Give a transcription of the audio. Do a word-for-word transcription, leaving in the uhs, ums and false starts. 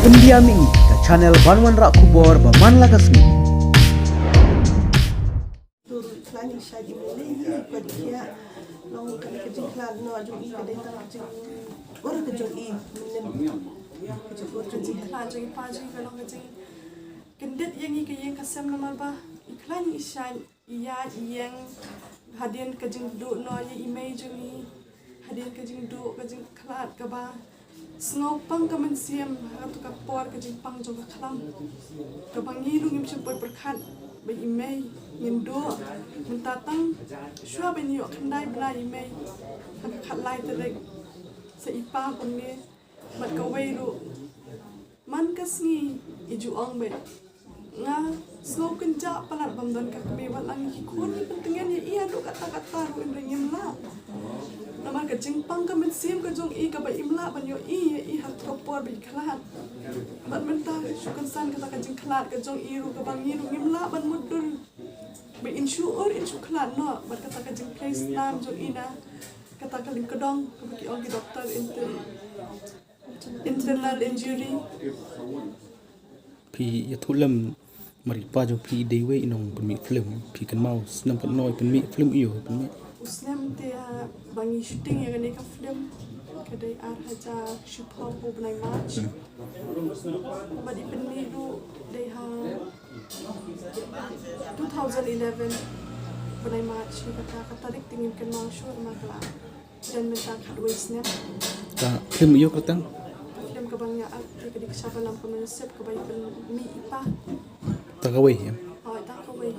India Mini, ka channel ban wanrah khubor ba man la ka sngi. Dur khlaiñ i shait i mei lei i kwah i khiah. Long kane ka jingkhlad noh jong i ka dei tang ka jingpur ka jong i. Mynnin ka jingpur ka jingkhlad jong i pa jong i ka long ka jingkyndit ïa ngi ka ïing ka sem namar ba i khlaiñ i shait i ïa i ïeng hadien ka jingduh noh ïa i mei jong i. Hadien ka jingduh ka jingkhlad kaba sngew pang ka mynsiem ha kato ka por ka jingpang jong ka khlam. Kaba ngi ruh ngim shym poi pyrkhat ba i mei ngin duh mynta tang shuwa ban ïoh khyndai bnai i mei ha ka khatlai tarik sa i pa kumne. Bad kawei ruh man ka sngi i ju ong beit nga sngew kynjah palat bym don ka kmie, wat la ngi ki khun ngi pyntngen ïa i haduh katta katta ruh hynrei ngim lah. Namar ka jingpang ka mynsiem ka jong i kaba im lah ban ïoh i ïa i ha ka por ba i khlad. Bad mynta shu kynsan kata ka jingkhlad ka jong i ruh kaba ngi ruh ngim lah ban mutdur ba in shu ur in shu khlad noh bad kata ka jingphlei snam jong i na kata ka lyngkdong kaba ki ong ki doktor inter internal injury. Phi ïathuh lem, mar i pa jong phi i dei wei i nongpynmih film, phi kynmaw snem katno i pynmih film, ïoh i pynmih? U snem te, ah, ba ngi shooting ïa kane ka film ka dei ar hajar shiphew u bnai March. Bad i pynmih ruh dei ha two thousand eleven bnai March, ïa kata ka tarik te ngim kynmaw shuh namar ka la don mynta khatwei snem. Ka film ïoh kyrteng? Ka film kaba nga act te ka dei ka Shabalam Ka Mynsiem kaba i pynmih i pa. Ta kawei, ïa? Oh, ta kawei.